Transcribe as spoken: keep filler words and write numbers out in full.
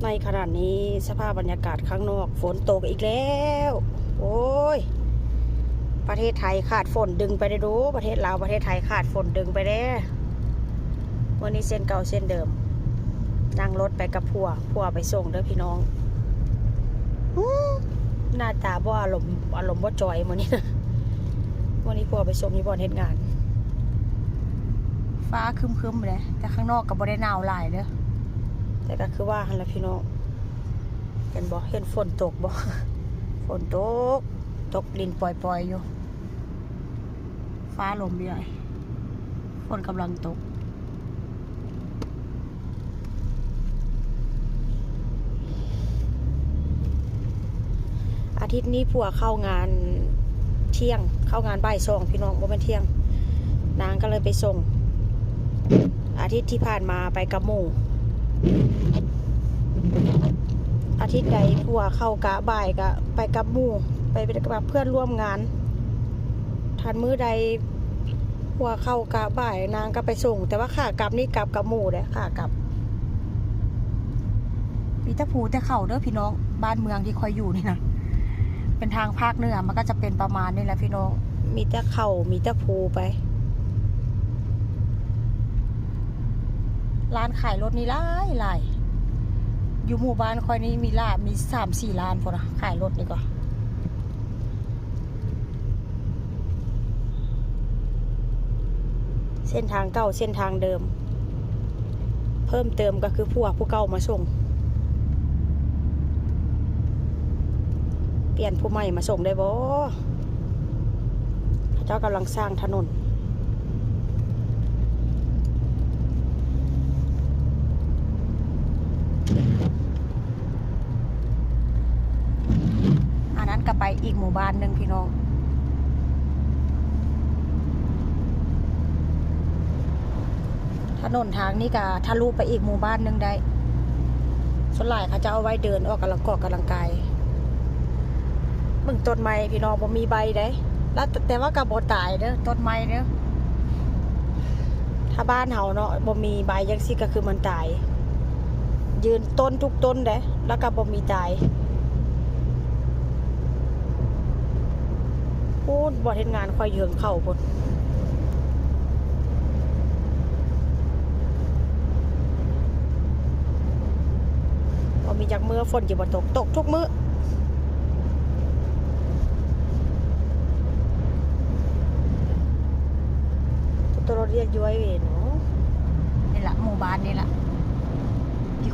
ในขณะนี้สภาพบรรยากาศข้างนอกฝนตกอีกแล้ว โอ้ย ประเทศไทยขาดฝนดึงไปได้ดู ประเทศลาวประเทศไทยขาดฝนดึงไปแด้วันนี้เส้นเก่าเส้นเดิม นั่งรถไปกับผัว ผัวไปส่งเด้อพี่น้อง หน้าตาบ่อารมณ์อารมณ์บ่จอยมื้อนี้นะมื้อนี้ผัวไปส่งที่บ่อนเฮ็ดงาน ฟ้าครึ้มๆเลยแต่ข้างนอกก็บ่ได้หนาวหลายเด้อแต่ก็คือว่าหั่นละพี่น้อง เห็นบ่เห็นฝนตกบ่ฝนตก ตกลินปล่อยๆอยู่ ฟ้าลมใหญ่ฝนกำลังตก อาทิตย์นี้ผัวเข้างานเที่ยง เข้างานบ่ายสองพี่น้องบ่แม่นเที่ยง นางก็เลยไปส่ง อาทิตย์ที่ผ่านมาไปกับหมู่ อาทิตย์ใดผัวเข้ากะบ่ายก็ไปกับหมู่ ไปกับเพื่อนร่วมงาน ทันมื้อใดผัวเข้ากะบ่ายนางก็ไปส่ง แต่ว่าขากลับนี่กลับกับหมู่เด้ขากลับ มีแต่ภูแต่เขาเด้อพี่น้อง บ้านเมืองที่คอยอยู่นี่นะ เป็นทางภาคเหนือมันก็จะเป็นประมาณนี้แหละพี่น้อง มีแต่เขามีแต่ภูไป ร้านขายรถนี่หลายหลาย อยู่หมู่บ้านคอยนี่มีร้านมีสามสี่ร้านพุ้นนะขายรถนี่ก็ เส้นทางเก่าเส้นทางเดิม เพิ่มเติมก็คือผัวผู้เก่ามาส่ง เปลี่ยนผู้ใหม่มาส่งได้บ่เขาเจ้ากำลังสร้างถนน อันนั้นก็ไปอีกหมู่บ้านหนึ่งพี่น้อง ถนนทางนี้ก็ทะลุไปอีกหมู่บ้านหนึ่งได้ ส่วนหลายเขาจะเอาไว้เดินออกกำลังกอกกำลังกายเบิ่งต้นไม้พี่น้องบ่มีใบเด้แล้วแต่แต่ว่าก็บ่ตายเด้อต้นไม้เด้อ ถ้าบ้านเฮาเนาะบ่มีใบจังซี่ก็คือมันตาย ยืนต้นทุกต้นเด้แล้วก็บ่มีตาย พู้นบ่อนเฮ็ดงานคอยอยู่เทิงเขาพุ้นบ่มีจักมื้อฝนสิบ่ตก ตกทุกมื้อ ตัวรถเรียกย้อยเวเนาะ นี่ละหมู่บ้านนี่ละ